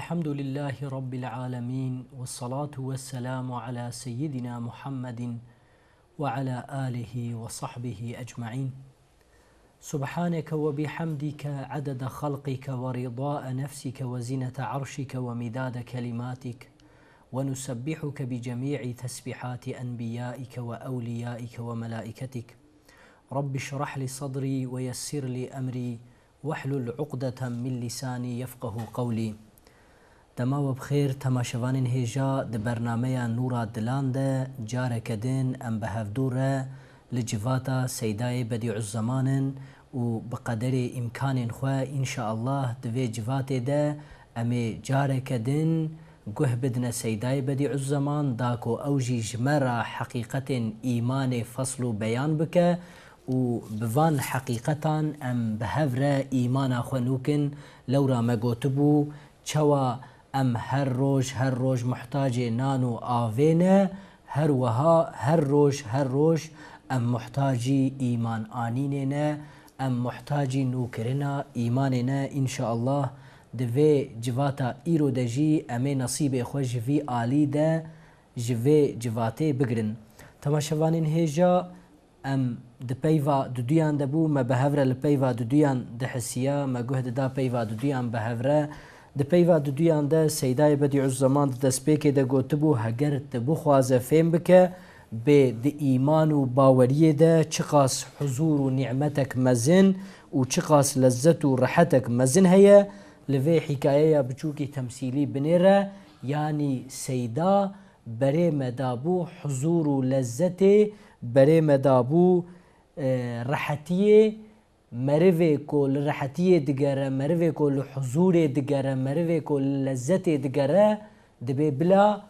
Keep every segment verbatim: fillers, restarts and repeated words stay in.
الحمد لله رب العالمين، والصلاة والسلام على سيدنا محمد وعلى آله وصحبه أجمعين. سبحانك وبحمدك عدد خلقك ورضاء نفسك وزنة عرشك ومداد كلماتك، ونسبحك بجميع تسبحات أنبيائك وأوليائك وملائكتك. رب اشرح لي صدري ويسر لي أمري واحلل عقدة من لساني يفقهوا قولي. Dema we bi xêr, temaşevanên hêja, di bernameya Nûra Dilan de careke din em bi hevdû re li civata Seydayê Bedîuzzeman in û bi qederê îmkanên xwe, înşaallah, di vê civatê de em ê careke din guh bidine Seydayê Bedîuzzeman, da ku ew jî ji me re heqîqetên îmanê fesl û beyan bike û bi van heqîqetan em bi hev re îmana xwe nûkin. Lewra me gotibû, çawa em her roj, her roj muhtacê nan û avê ne, her wiha her roj, her roj em muhtacî îman anînê ne, em muhtacî nûkirina îmanê ne. Înşaallah, di vê civata îro de jî em ê nesîbê xwe ji vî alî de, ji vê civatê bigirin. Temaşevanên hêja, em di peyva duduyan de bû, me bi hev re li peyva duduyan dihisiya, me guh dida peyva duduyan bi hev re. Di peyva duduyan de Seydayê Bedîuzzeman di destpêkê de gotibû, heger tu bixwaze fêm bike, bê di îman û baweriyê de çiqas huzûr û nîmetek mezin û çiqas lezzet û rehetek mezin heye, li vê hîkayeya biçûkî temsîlî binêre, yanî Seyda berê me dabû huzûr û lezzetê, berê me dabû, e, rehetiyê, merivê ku li rehetiyê digere, merivê ku li huzûrê digere, merivê ku li lezzetê digere, dibê bila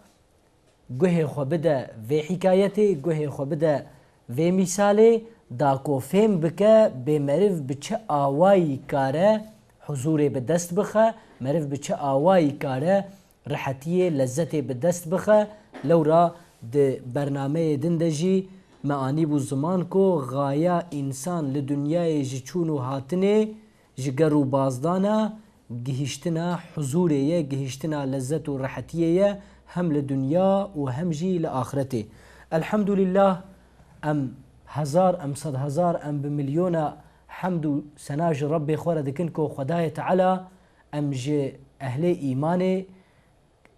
guhê xwe bide vê hîkayetê, guhê xwe bide vê mîsalê, da ku fêm bike bê meriv bi çi awayî kare huzûrê bi dest bixe, meriv bi çi awayî kare rehetiyê, lezzetê bi dest bixe. Lewra di bernameyê din de jî me anîbû ziman ku xaya însan li dinyayê ji çûn û hatinê, ji ger û bazdana, gihîştina huzûrê ye, gihîştina lezzet û rehetiyê ye, hem li dinya û hem jî li axretê. Elhamdulillah, em hezar, em sedhezar, em bi milyona hemd û sena ji Rebbê xwe re dikin ku Xwedayê Teala em ji ehlê îmanê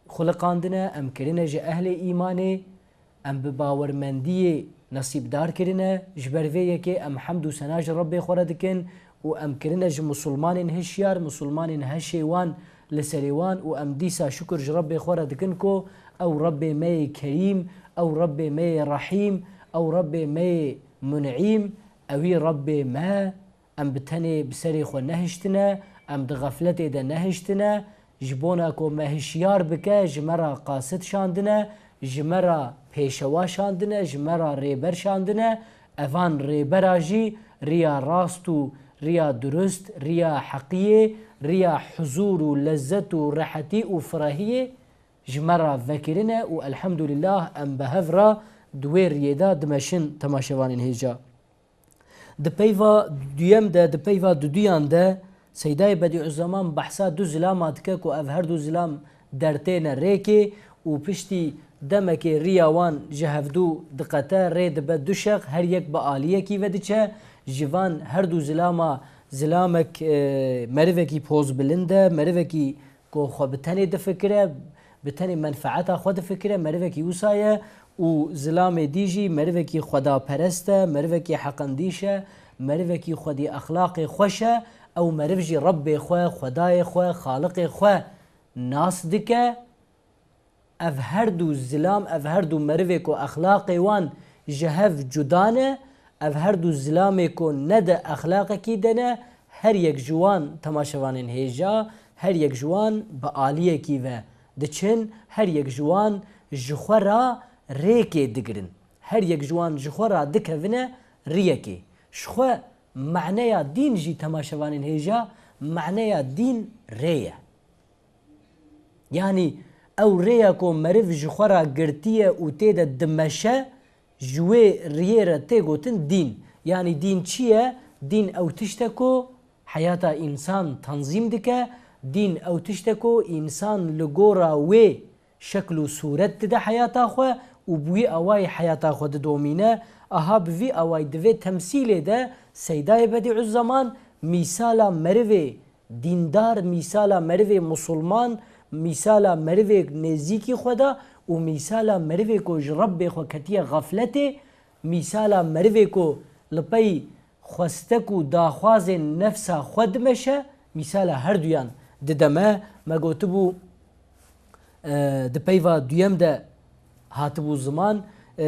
xuliqandine, em kirine ji ehlê îmanê, em bi bawermendiyê nesîbdar kirine, ji ber vê yekê em hemd û sena ji Rebbê xwe re dikin û em kirine ji misilmanên hişyar, misilmanên heşê wan li serê wan û em dîsa şukir ji Rebbê xwe re dikin ku ew Rebbê me yê Kerîm, ew Rebbê me yê Rehîm, ew Rebbê me yê Mun'îm, ewî Rebbê me, em bi tenê bi serê xwe nehiştine, em di xefletê de nehiştine, ji bona ku me hişyar bike, ji me re qasid şandine, ji me re pêşewa şandine, ji me re rêber şandine, evan rêbera jî riya rast û riya durust, riya heqiyê, riya huzûr û lezzet û rehetî û firehiyê ji me re vekirine û elhamdulillah em bi hev re di wê riyê de dimeşin temaşevanên hêja. Di peyva duyem de, di peyva duduyan de Seydayê Bedîuzzeman behsa du zilama dike ku ev her du zilam dertêne rêkê û piştî demekê riya wan ji hevdu diqete, rê dibe du şeq, her yek bi aliyekî ve diçe. Ji van her du zilama zilamek, e, merivekî pozbilind e, merivekî ku xwe bi tenê difikire, bi tenê menfeeta xwe difikire, merivekî wisa ye û zilamê dî jî merivekî xwedaperest e, merivekî heqendîş e, merivekî xwedî exlaqê xweş e, ew meriv jî Rebbê xwe, Xwedayê xwe, Xaliqê xwe nas dike. Ev her du zilam, ev her du merivê ku exlaqê wan ji hev cuda ne, ev her du zilamê ku ne di exlaqekî de ne, her yek ji wan, temaşevanên hêja, her yek ji wan bi aliyekî ve diçin, her yek ji wan ji xwe re rêkê digirin. Her yek ji wan ji xwe re dikevine riyekê. Ji xwe maneya dîn jî, temaşevanên hêja, maneya dîn rê ye. Yanî ew rêya ku meriv ji xwe re girtiye û tê de dimeşe, ji wê riyê re tê gotin dîn. Yanî dîn çi ye? Dîn ew tişt e ku heyata însan tenzîm dike, Dîn ew tişt e ku însan li gora wê şekl û sûret dide heyata xwe û bi wî awayî heyata xwe didomîne. Aha bi vî awayî di vê temsîlê de Seydayê Bedîuzzeman mîsala merivê dîndar, mîsala merivê musulman, mîsala merivê nêzîkî xwe da û mîsala merivê ku ji Rebbê xwe ketiye xefletê, mîsala merivê ku li pey xwestek û daxwazên nefsa xwe dimeşe, mîsala herduyan dide me. Me gotibû, e, di peyva duyem de hatibû ziman. E,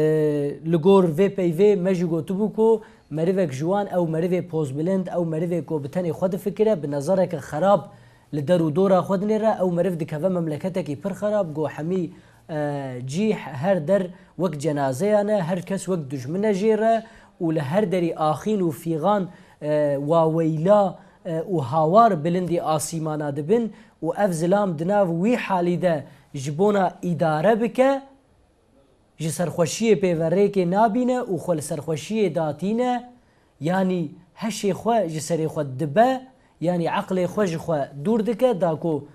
li gor vê peyvê me jî gotibû ku merivek ji wan ew merivê pozbilind, ew merivê ku bi tenê xwe difikire, bi nezereke xerab li der û dora xwe dinêre, ew meriv dikeve memleketekî pir xerab, ku hemî, e, cî, her der wek cenazeyan e, her kes wek dijmin e jê re û li her derî axîn û fîxan, e, waweyla, e, û hawar bilindî asîmana dibin û ev zilam di nav wî halî de ji bona îdare bike, ji serxweşiyê pêverêkê nabîne û xwe li serxweşiyê datîne, yanî heşê xwe ji serê xwe dibe, yanî eqlê xwe ji xwe dûr dike, da ku,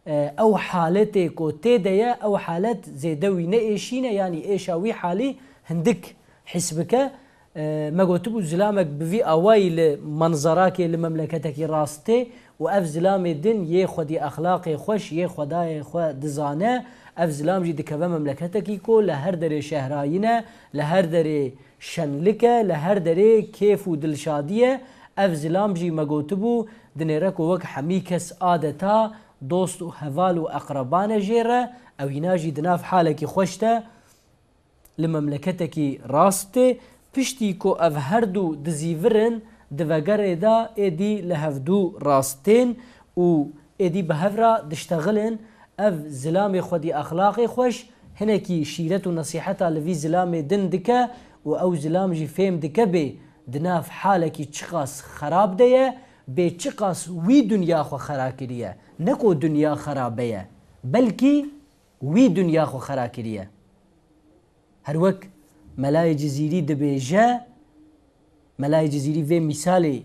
e, ew haletê ku tê de ye, ew halet zêde wî neêşîne, yanî êşa wî halî hindik hîs bike. E, me gotibû, zilamek bi vî awayî li menzerakê, li memleketekî rast tê û ev zilamê din yê xwedî exlaqê xweş, yê xwedayê xwe dizane. Ev zilam jî dikeve memleketekî ku li her derê şehrayî ne, li her derê şenlik e, li her derê kêf û dilşadî ye. Ev zilam jî me gotibû, dinêre ku wek hemî kes adeta dost û heval û eqreban e jê re, ew hîna jî di nav halekî xweş de li memleketekî rast tê, piştî ku ev herdu dizîvirin di vegerê de êdî li hevdû rast tên û êdî bi hev re diştexilin, ev zilamê xwedî exlaqê xweş, hinekî şîret û nesîheta li vî zilamê din dike û ew zilam jî fêm dike bê di nav halekî çiqas xerab de ye, bê çiqas wî dinya xwe xera kiriye. Ne ku dinya xerabe ye, belkî wî dinya xwe xera kiriye. Her wek Melayê Cizîrî dibêje, Melayê Cizîrî vê mîsalê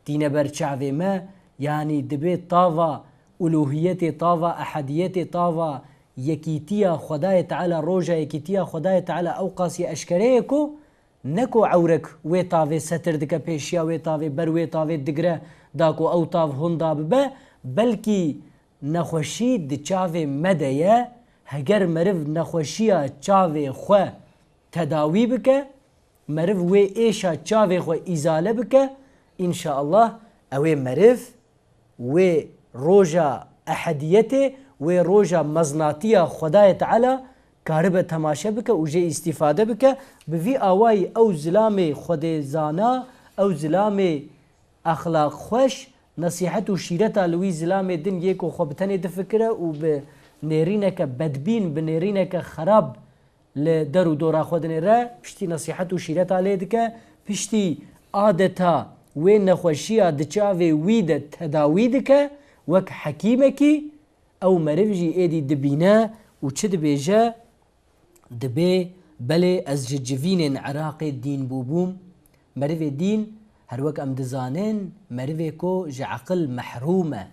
tîne ber çavê me, yanî dibê tava uluhiyetê, tava ehediyetê, tava yekîtiya Xwedayê Teala, roja yekîtiya Xwedayê Teala ew qasî eşkere ye ku ne ku ewrek wê tavê setir dike, pêşiya wê tavê, ber wê tavê digire, da ku ew tav hunda bibe, belkî nexweşî di çavê me de ye, heger meriv nexweşiya çavê xwe tedawî bike, meriv wê êşa çavê xwe îzale bike, înşaallah ew ê meriv wê roja ehediyetê, wê roja meznatiya Xwedayê Teala karibe temaşe bike û jê îstîfade bike. Bi vî awayî ew zilamê xwedêzana, ew zilamê exlaq xweş, nesîhet û şîreta li wî zilamê din yê ku xwe bi tenê difikire û bi nêrîneke bedbîn, bi nêrîneke xerab li der û dora xwe dinêre, piştî nesîhet û şîreta lê dike, piştî adeta wê nexweşiya di çavê wî de tedawî dike, wek hekîmekî, ew meriv jî êdî dibîne û çi dibêje? Dibê, belê ez ji civînên Iraqê dîn bûbûm. Merivê dîn, her wek em dizanin, merivê ku ji eqil mehrûm e.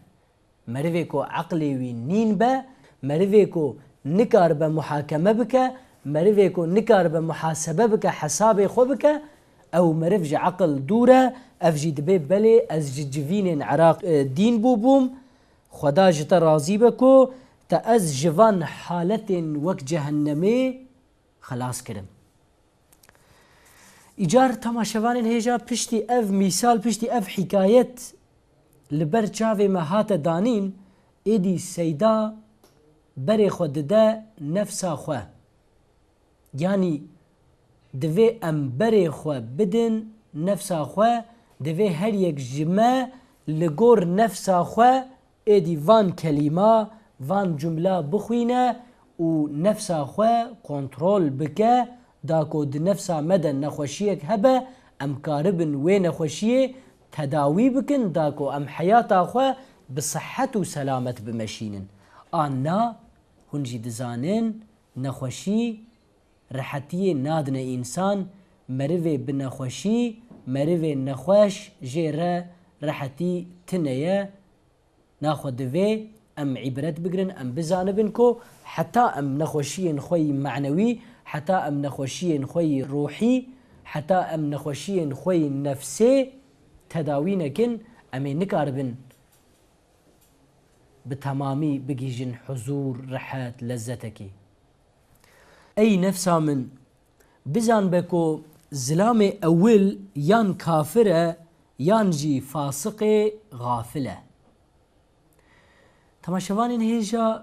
Merivê ku eqlê wî nîn be, merivê ku nikaribe muhakeme bike, merivê ku nikaribe muhasebe bike, hesabê xwe bike, ew meriv ji eqil dûr e, ev jî dibê, belê ez ji civînên Iraq, e, dîn bûbûm. Xweda ji te razî be ku te ez ji van haletên wek cehennemê xelas kirim. Îcar temaşevanên hêja, piştî ev mîsal, piştî ev hîkayet li ber çavê me hate danîn, êdî Seyda berê xwe dide nefsa xwe. Yanî divê em berê xwe bidin nefsa xwe, divê her yek ji me li gor nefsa xwe êdî van kelîma, van cumla bixwîne û nefsa xwe kontrol bike, da ku di nefsa me de nexweşiyek hebe, em karibin wê nexweşiyê tedawî bikin, da ku em heyata xwe bi sihet û selamet bimeşînin. An na, hûn jî dizanin, nexweşî rehetiyê nadine însan, merivê bi nexweşî, merivê nexweş jê re rehetî tune ye. Naxwe divê em îbret bigirin, em bizanibin ku heta em nexweşiyên xwe yî manewî, heta em nexweşiyên xwe yî ruhî, heta em nexweşiyên xwe yî nefsê tedawî nekin, em ê nikaribin bi temamî bigihîjin huzûr, rehet, lezzetekî. Ey nefsa min, bizanbe ku zilamê ewil yan kafir e, yan jî fasiqê xafil e. Temaşevanên hêja,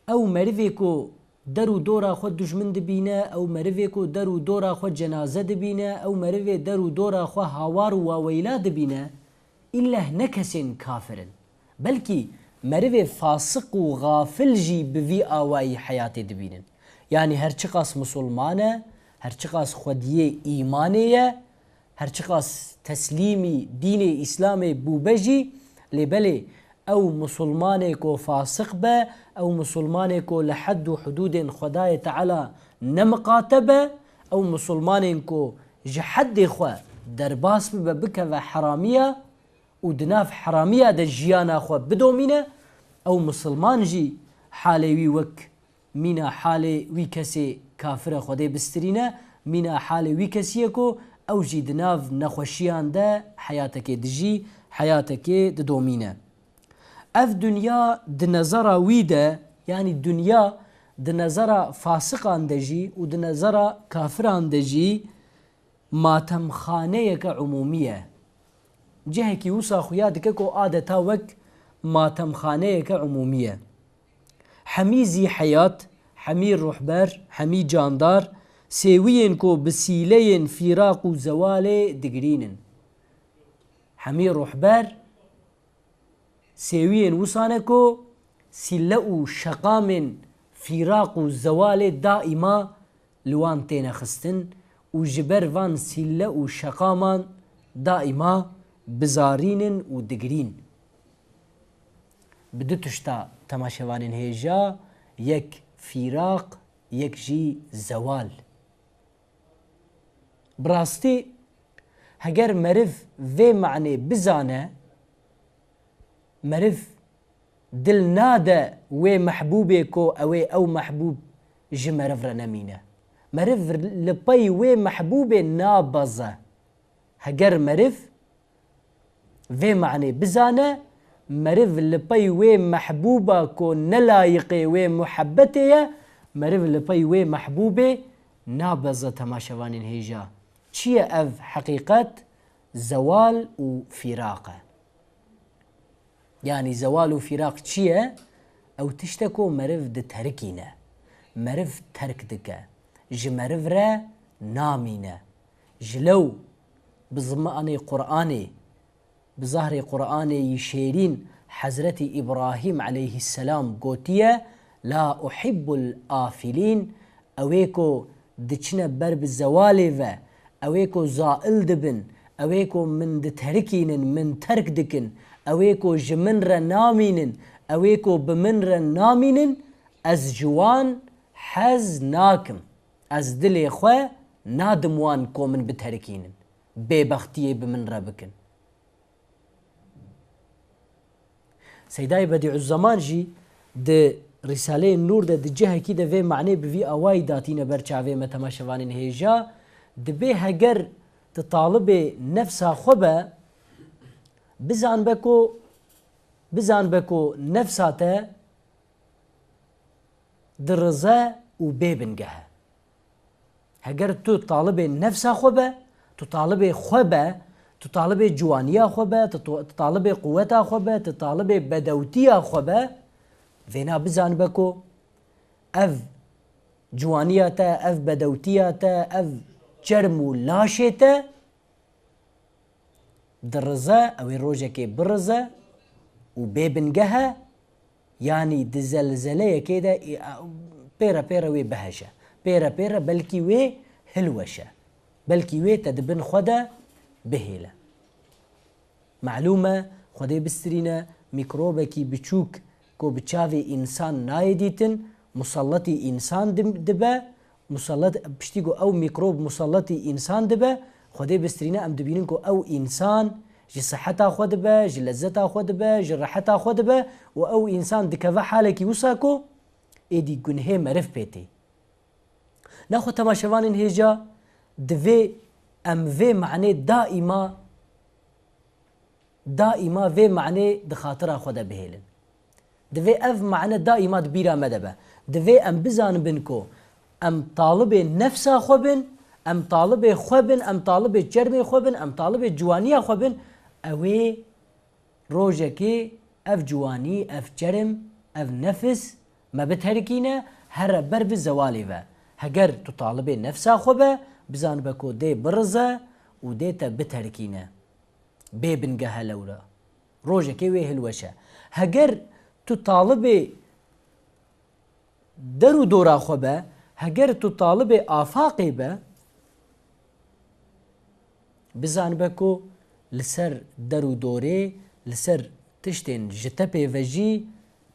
ew merivê ku der û dora xwe dijmin dibîne, ew merivê ku der û dora xwe cenaze dibîne, ew merivê der û dora xwe hawar û waweyla dibîne, îlleh ne kesên kafir in. Belkî merivê fasiq û xafil jî bi vî awayî heyatê dibînin. Yanî her çiqas misilman e, her çiqas xwediyê îmanê ye, her çiqas teslîmî dînê Îslamê bûbe jî, lê belê ew misilmanê ku fasiq be, ew misilmanê ku li hed û hudûdên Xwedayê Teala nemiqate be, ew misilmanên ku ji heddê xwe derbas bibe, bikeve heramiya û di nav heramiya de jiyana xwe bidomîne, ew misilman jî halê wî wek mîna halê wî kesê kafir e, Xwedê bistirîne, mîna halê wî kesî ye ku ew jî di nav nexweşiyan de heyatekê dijî, heyatekê didomîne. Ev dinya di nezera wî de, yanî dinya di nezera fasiqan de jî û di nezera kafiran de jî matemxaneyeke umûmî ye. Cihekî wisa xuya dike ku adeta wek matemxaneyeke umûmî ye. Hemî zî heyat, hemî ruhber, hemî candar, sêwiyên ku bi sîleyên fîraq û zewalê digirînin. Hemî ruhber, sêwiyên wisa ne ku sîle û şeqamên fîraq û zewalê daîma li wan têne xistin û ji ber van sîle û şeqaman daîma bizarînin û digirîn. Bi du tişta temaşevanên hêja, yek fîraq, yek jî zewal. Bi rastî, heger meriv vê manê bizane, meriv dil nade wê mehbûbê ku ew ê ew mehbûb ji meriv re nemîne. Meriv li pey wê mehbûbê nabeze. Heger meriv vê manê bizane, meriv li pey wê mehbûba ku ne layiqê wê muhebbetê ye, meriv li pey wê mehbûbê nabeze, temaşevanên hêja. Çi ye ev heqîqet? Zewal û fîraq e. Yanî zewal û fîraq çi ye? Ew tişt e ku meriv diterikîne. Meriv terk dike. Ji meriv re namîne. Ji lew bi zimanê Qur'anê, bi zahrê Qur'anê yî şêrîn Hezretî Îbrahîm aleyhisselam gotiye, "La uhibbul afilîn", ew ê ku diçine ber bi zewalê ve, ew ê ku zail dibin, ew ê ku min diterikînin, min terk dikin, ew ê ku ji min re namînin, ew ê ku bi min re namînin, ez ji wan hez nakim. Ez dilê xwe nadim wan ku min biterikînin, bêbextiyê bi min re bikin. Seydayê Bedîuzzeman jî di Rîsaleyê Nûr de di cihekî de vê manê bi vî awayî datîne ber çavê me, temaşevanên hêja, dibê heger tu talibê nefsa xwe be, bizanbe ku, bizanbe ku nefsa te dirize û bê bingeh e. Heger tu talibê nefsa xwe be, tu talibê xwe be, tu talibê ciwaniya xwe be, tu, tu talibê quweta xwe be, tu talibê bedewtiya xwe be, vêna bizanibe ku ev ciwaniya te, ev bedewtiya te, ev çerm û laşê te dirize, ew ê rojekê birize û bê bingeh e, yanî di zelzeleyekê de, e, a, pêre pêre wê biheje. Pêre pêre belkî wê hilweşe. Belkî wê te di bin xwe de bihêle. Melûm e, Xwedê bistirîne, mîkrobekî biçûk ku bi çavê însan nayê dîtin, musalletî însan dim-, dibe, musallet, piştî ku ew mîkrob musalletî însan dibe, Xwedê bistirîne em dibînin ku ew însan Ji siheta xwe dibe, ji lezzeta xwe dibe, ji reheta xwe dibe û ew însan dikeve halekî wisa ku êdî gunhê meriv pê tê. Naxwe temaşevanên hêja, divê em vê manê daîma, daîma vê manê di xatira xwe de bihêlin. Divê ev mane daîma di bîra me de be. Divê em bizanibin ku em talibê nefsa xwe bin, em talibê xwe bin, em talibê çermê xwe bin, em talibê ciwaniya xwe bin, ew ê rojekê ev ciwanî, ev çerm, ev nefis me biterikîne, here ber bi zewalê ve. Heger tu talibê nefsa xwe be, bizanibe ku dê birize û dê te biterikîne. Bê bingehe lewra. Rojekê wê hilweşe. Heger tu talibê der û dora xwe be, heger tu talibê afaqê be, bizanibe ku li ser der û dorê, li ser tiştên ji te pê ve jî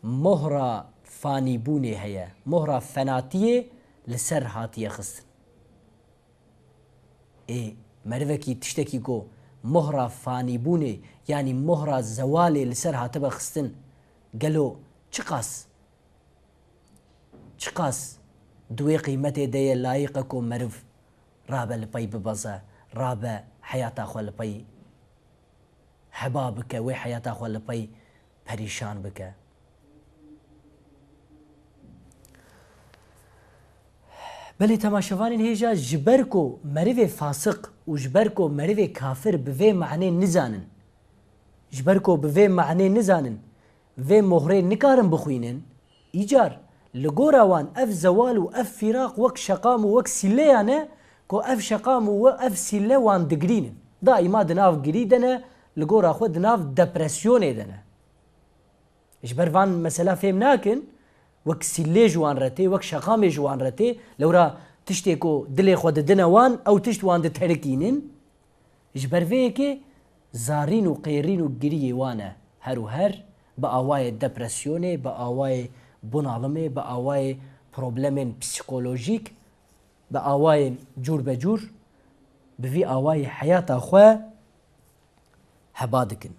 mohra fanîbûnê heye, mohra fenatiyê li ser hatiye xistin. Ê, merivekî tiştekî ku mohra fanîbûnê, yanî mohra zewalê li ser hatibe xistin, gelo çiqas, çiqas di wê qîmetê de ye, layiq e ku meriv rabe li pey bibeze, rabe heyata xwe li pey heba bike, wê heyata xwe li pey perîşan bike. Belê temaşevanên hêja, ji ber ku merivê fasiq û ji ber ku merivê kafir bi vê manê nizanin, ji ber ku bi vê manê nizanin, vê mohrê nikarin bixwînin, îcar li gora wan ev zewal û ev fîraq wek şeqam û wek sîleyan e ku ev şeqam û we-, ev sîle wan digirînin. Daîma di nav girî de ne, li gora xwe di nav depresyonê de ne. Ji ber van mesela fêm nakin, wek sîlê ji wan re tê, wek şeqamê ji wan re tê, lewra tiştê ku dilê xwe didine wan, ew tişt wan diterikînin. Ji ber vê yekê zarîn û qêrîn û giriyê wan e her û her, bi awayê depresyonê, bi awayê bunalimê, bi awayê problemên psîkolojîk, bi awayên cûr be cûr, bi vî awayî heyata xwe heba dikin.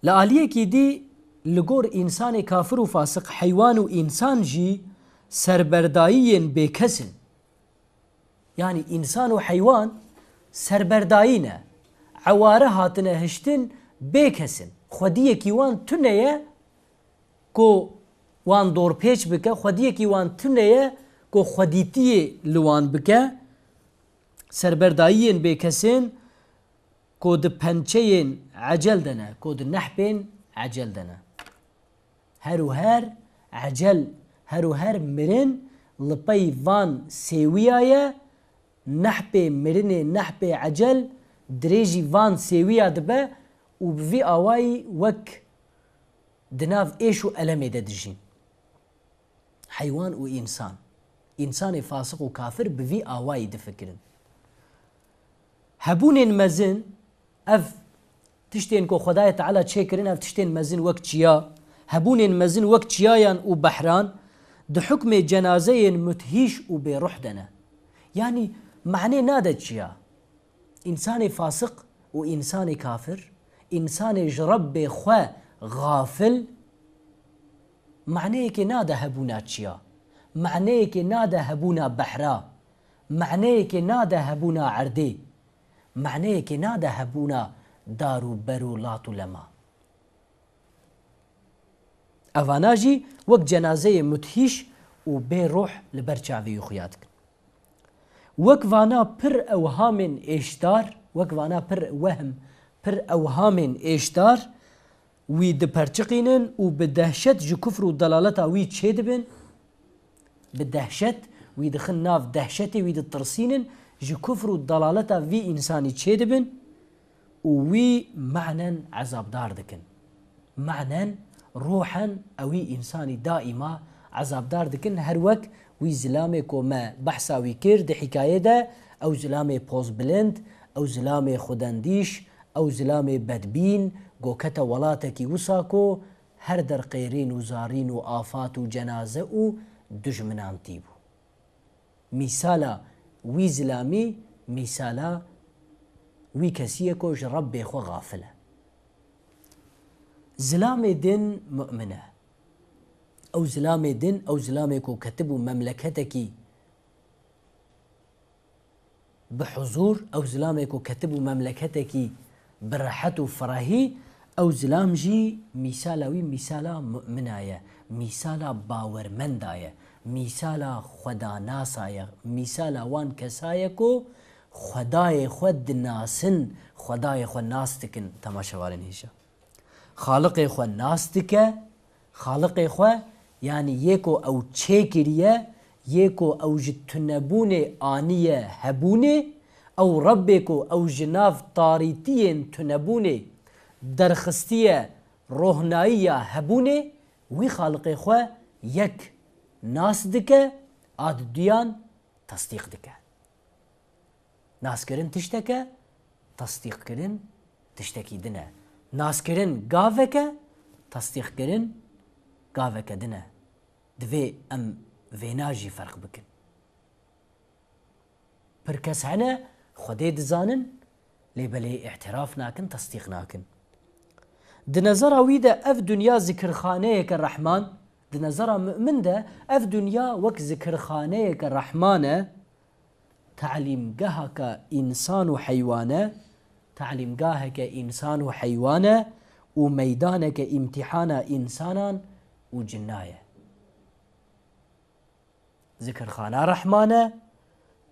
Li aliyekî dî, li gor însanê kafir û fasiq, heywan û însan jî serberdayiyên bêkes in. Yanî însan û heywan serberdayî ne. Eware hatine hiştin, bêkes in. Xwediyekî wan tune ye ku wan dorpêç bike, xwediyekî wan tune ye ku xwedîtiyê li wan bike. Serberdayiyên bêkesên ku di pençeyên ecel de ne, ku di nehpên ecel de ne. Her û her ecel, her û her mirin li pey van sêwiya ye, nehpê mirinê, nehpê ecel dirêjî van sêwiya dibe û bi vî awayî wek di nav êş û elemê de dijîn. Heywan û însan. Însanê fasiq û kafir bi vî awayî difikirin. Hebûnên mezin, ev tiştên ku Xwedayê Teala çêkirin, ev tiştên mezin wek çiya, hebûnên mezin wek çiyayan û behran, di hukmê cenazeyên mudhîş û bêruh de ne. Yanî, manê nade çiya. Însanê fasiq û însanê kafir, însanê ji Rebbê xwe xafil, maneyekê nade hebûna çiya, maneyekê nade hebûna behra, maneyekê nade hebûna erdê, maneyekê nade hebûna dar û ber û lat û lema. Evana jî wek cenazeyê mudhîş û bê ruh li ber çavê wî xuya dikin. Wek vana pir ewhamên êşdar, wek vana pir wehm, pir ewhamên êşdar wî diperçiqînin û bi dehşet ji kufr û delaleta wî çêdibin. Bi dehşet wî dixin nav dehşetê, wî ditirsînin, ji kufr û delaleta vî însanî çêdibin û wî manen ezabdar dikin. Manen, ruhen ewî însanî daîma ezabdar dikin, her wek wî zilamê ku me behsa wî kir di hikayê de, ew zilamê pozbilind, ew zilamê xwedendîş, ew zilamê bedbîn, ku kete welatekî wisa ku her der qêrîn û zarîn û afat û cenaze û dijminantî bû. Mîsala wî zilamî, mîsala Wî kesî ye ku ji Rebbê xwe xafil e. Zilamê din mu'min e. Ew zilamê din, ew zilamê ku ketibû memleketekî bi huzûr, ew zilamê ku ketibû memleketekî bi rehet û firehî, ew zilam jî mîsala wî mîsala mu'mina ye, mîsala bawermenda ye, mîsala xwedanasa ye, mîsala wan kesa ye ku Xwedayê xwe dinasin, Xwedayê xwe nas dikin, temaşevanên hêja. Xaliqê xwe nas dike, Xaliqê xwe, yanî yê ku ew çêkiriye, yê ku ew ji tunebûnê aniye hebûnê, ew Rebbê ku ew ji nav tarîtiyên tunebûnê derxistiye rohnayiya hebûnê, wî Xaliqê xwe yek nas dike, a di duyan tesdîq dike. Naskirin tiştek e, tesdîqkirin tiştekî din e. Naskirin gavek e, tesdîqkirin gaveke din e. Divê em vêna jî ferq bikin. Pir kes hene, Xwedê dizanin, lê belê îtiraf nakin, tesdîq nakin. Di nezera wî de ev dinya zikirxaneyeke rehman, di nezera mu'min de ev dinya wek zikirxaneyeke rehman e, talîmgeheke însan û heywan e, talîmgaheke însan û heywan e û meydaneke îmtîhana însanan û cinna ye. Zikirxana Rehman e,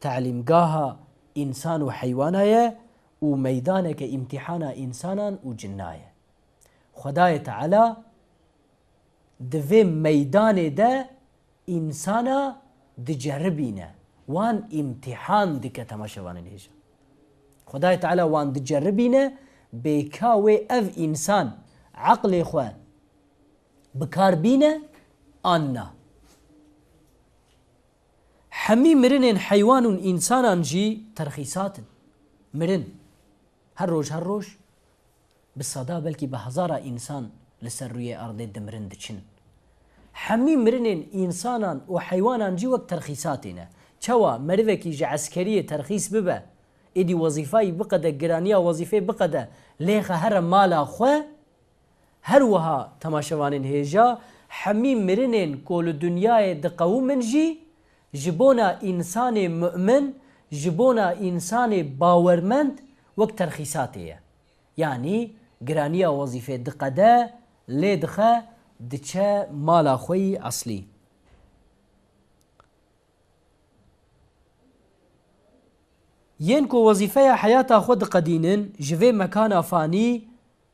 talîmgaha însan û heywana ye û meydaneke îmtîhana însanan û cinna ye. Xwedayê Teala di vê meydanê de însana diceribîne, wan îmtîhan dike, temaşevanên hêja. Xwedayê Teala wan diceribîne, bê ka wê ev însan eqlê xwe bi kar bîne an na. Hemî mirinên heywan û însanan jî terxîsat in. Mirin. Her roj, her roj bi seda, belkî bi hezara însan li ser rûyê erdê dimirin, diçin. Hemî mirinên însanan û heywanan jî wek terxîsatê ne. Çawa merivekî ji eskeriyê terxîs bibe, êdî wezîfayî biqede, giraniya wezîfê biqede, lêxe here mala xwe, Her wiha temaşevanên hêja, hemî mirinên ku li dinyayê diqewimin jî ji bona însanê mu'min, ji bona însanê bawermend wek terxîsatê ye. Yanî giraniya wezîfê diqede, lê dixe, diçe mala xwe yî eslî. Yên ku wezîfeya heyata xwe diqedînin ji vê mekana fanî,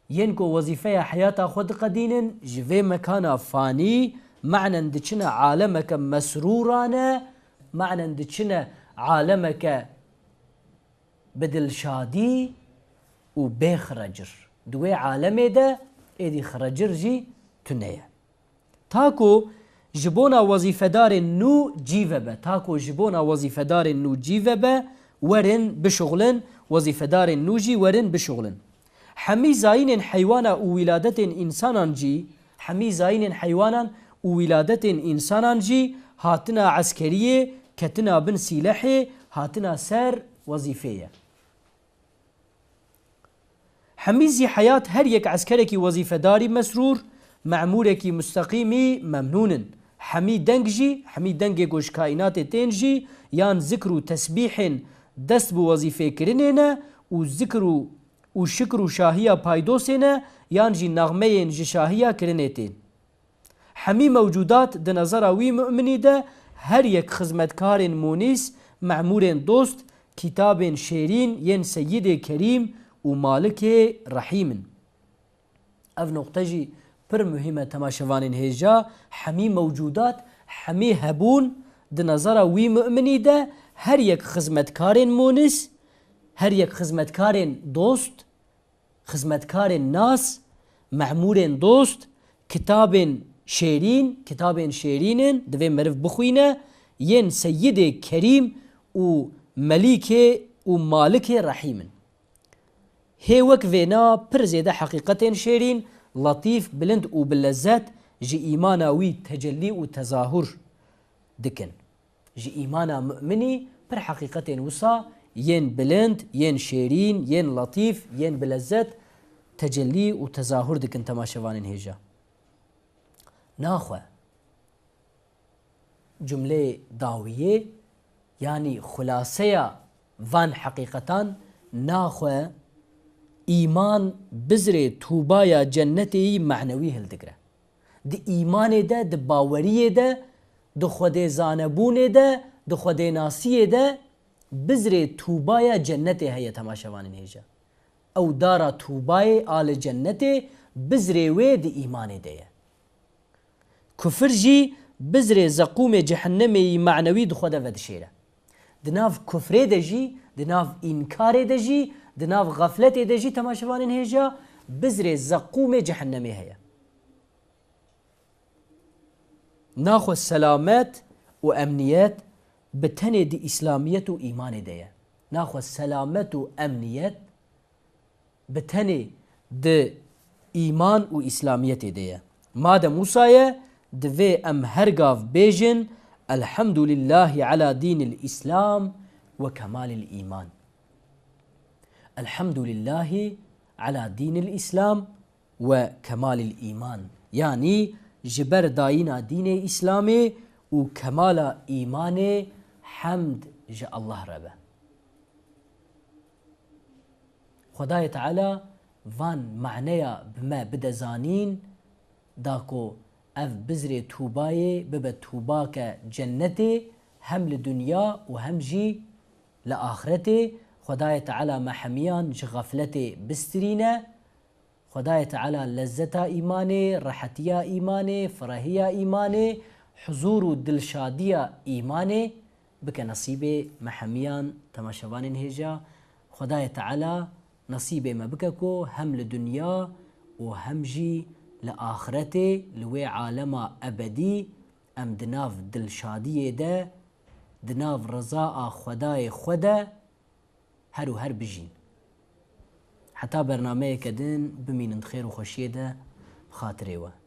yên ku wezîfeya heyata xwe diqedînin ji vê mekana fanî, ma'nen diçine alemeke mesrûrane, ma'nen diçine alemeke bi dilşadî û bê xirecir. Di wê alemê de êdî xirecir jî tune ye. Ta ku ji bona wezîfedarên nû cî vebe, ta ku ji bona wezîfedarên nû cî vebe, werin bişuxulin, wezîfedarên nû jî werin bişuxulin. Hemî zayînên heywana û wîladetên însanan jî, hemî zayînên heywanan û wîladetên însanan jî hatina eskeriyê, ketina bin sîlehê, hatina ser wezîfê ye. Hemî zî heyat her yek eskerekî wezîfedarî mesrûr, memûrekî musteqîmî memnûn in. Hemî deng jî, hemî dengê ku ji kaînatê tên jî, yan zikr û tesbîhên dest bi wezîfêkirinê ne û zikr û, û şikr û şahiya paydosê ne, yan jî nexmeyên ji şahiya kirinê tên. Hemî mewcûdat di nezera wî mu'minî de her yek xizmetkarên mûnîs, memûrên dost, kitabên şêrîn yên Seyidê Kerîm û Malikê Rehîm in. Ev noqte jî pir muhîm e, temaşevanên hêja, hemî mewcûdat, hemî hebûn di nezera wî mu'minî de her yek xizmetkarên mûnîs, her yek xizmetkarên dost, xizmetkarên nas, memûrên dost, kitabên şêrîn, kitabên şêrîn in, divê meriv bixwîne, yên Seyidê Kerîm û Melîkê û Malikê Rehîm in. Hê wek vêna pir zêde heqîqetên şêrîn, letîf, bilind û bi lezzet ji îmana wî tecellî û tezahur dikin. Ji îmana mu'minî pir heqîqetên wisa yên bilind, yên şêrîn, yên letîf, yên bi lezzet tecellî û tezahur dikin temaşevanên hêja. Naxwe cumleyê dawiyê, yanî xulaseya van heqîqetan, naxwe îman bizrê tûbaya cennetê yî manewî hildigre. Di îmanê de, di baweriyê de, di xwedê zanebûnê de, di xwedê nasiyê de bizrê tûbaya cennetê heye temaşevanên hêja. Ew dara tûbayê a li cennetê bizrê wê di îmanê de ye. Kufir jî bizrê zeqûmê cehennemê yî manewî di xwe de vedişêre. Di nav kufrê de jî, di nav înkarê de jî, di nav xefletê de jî temaşevanên hêja bizrê zeqûmê cehennemê heye. Naxwe selamet û emniyet bi tenê di îslamiyet û îmanê de ye. Naxwe selamet û emniyet bi tenê di îman û îslamiyetê de ye. Madem wisa ye, divê em her gav bêjin, Elhamdulillahî ala dînil Îslam ve kemalil îman. Elhamdulillahî ala dînil Îslam ve kemalil îman. Yanî ji ber dayîna dînê Îslamê û kemala îmanê hemd ji Allah re be. Xwedayê Teala van maneya bi me bide zanîn, da ku ev bizrê tûbayê bibe tûbake cennetê, hem li dinya û hem jî li axretê. Xwedayê Teala me hemiyan ji xefletê bistirîne. Xwedayê Teala lezzeta îmanê, rehetiya îmanê, firehiya îmanê, huzûr û dilşadiya îmanê bike nesîbê me hemiyan temaşevanên hêja. Xwedayê Teala nesîbê me bike ku hem li dinya û hem jî li axretê, li wê alema ebedî, em di nav dilşadiyê de, di nav riza a Xwedayê xwe de her û her bijîn. Heta bernameyeke din bimînin di xêr û xweşiyê de, bi xatirê we.